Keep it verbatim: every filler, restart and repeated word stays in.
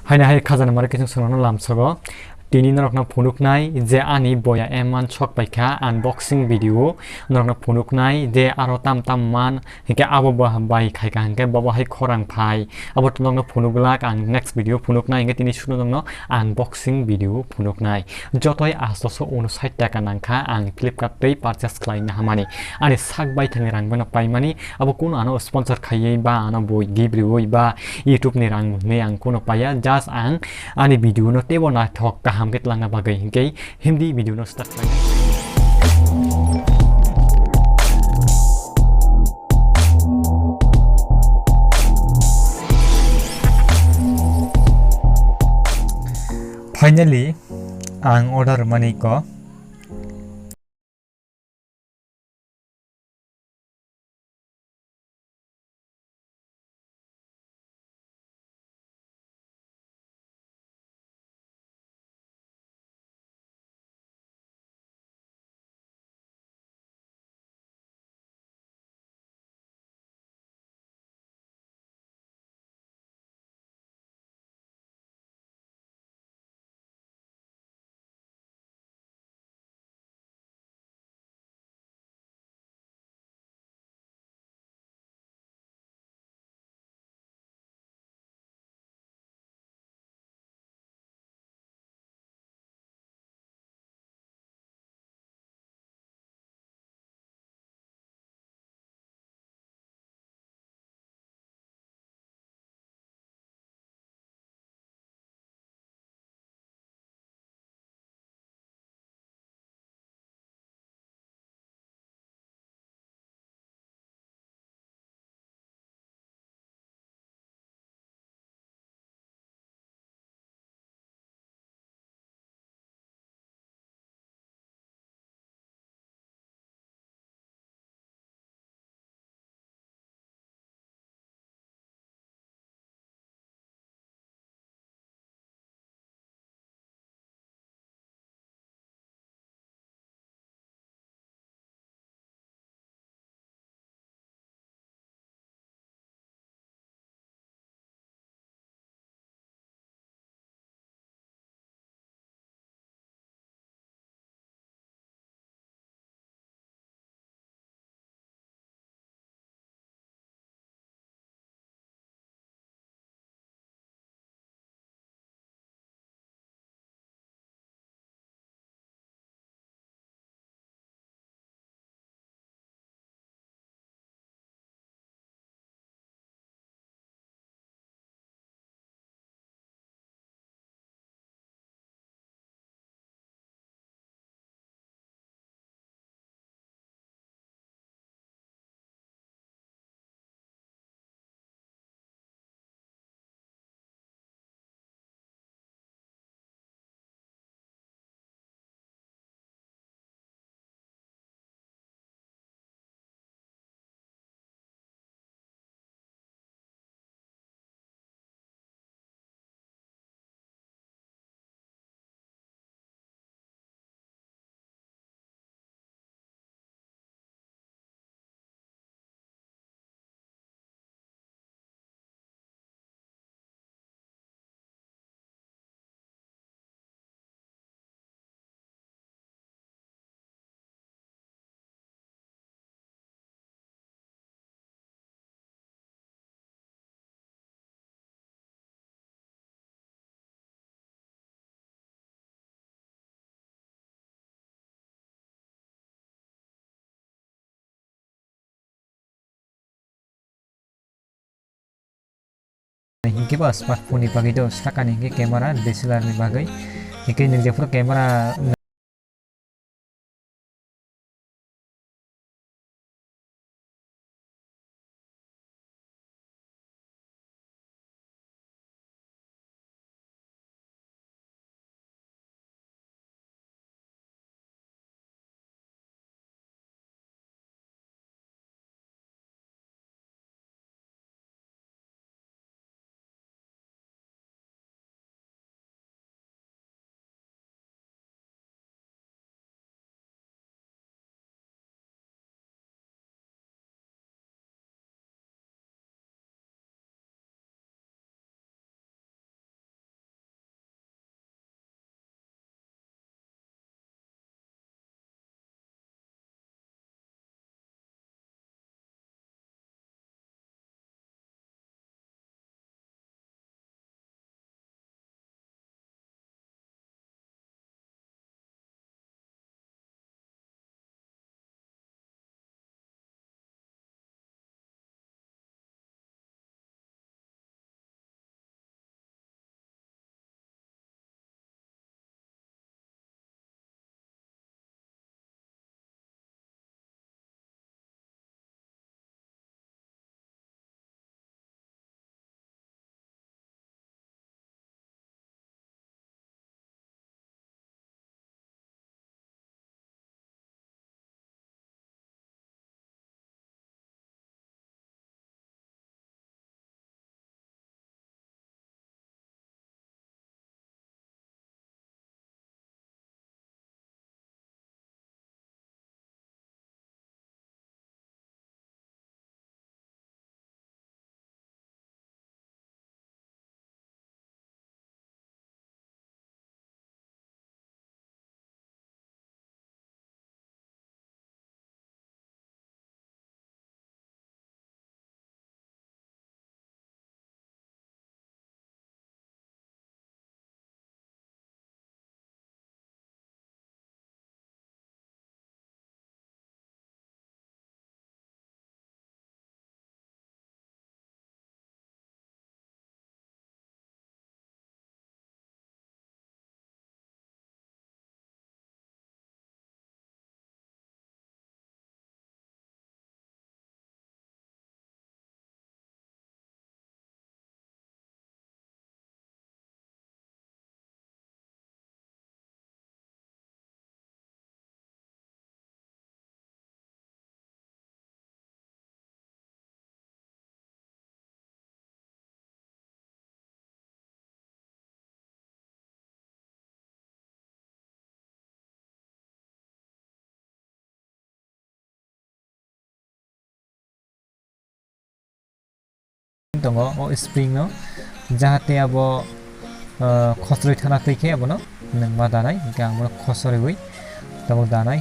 Haino hai khajana mari kising songno lamsogo. Tini norokno phunuknai je ani boya M one sok paikha unboxing video. Norokno phunuknai je aro tam tam man, hinkhe abo bo bai khaikha hinkhe bobo hai khorang phai. Abo norokno phunuglak ang next video phunuknai, hinkhe tini sunu norokno unboxing video phunuknai. Jotoi astoso unsait taka nangkha ang Flipkart tei purchase khlaina hamani. Ani sak baithangni rang bono paimani, abo kuno ano sponsor khaiwi ba ano bo gift riwi ba YouTube ni rang hinwi ang kuno paiya, just ang ani video no teibo naithok kaham khe twlangna bagwi, hinkhe himdi video no start khlai. Finally, ang order mani ko. Hinkhe bo smartphone ni bagwi do sakani hinkhe camera, D S L R ni bagwi. Hinkhe nwng jephuru camera tongo o spring no, jahate abo, ah, khosroi thana twi khe abono nwng ma danai, hwnkhe ang bono khosoriwi tabuk danai.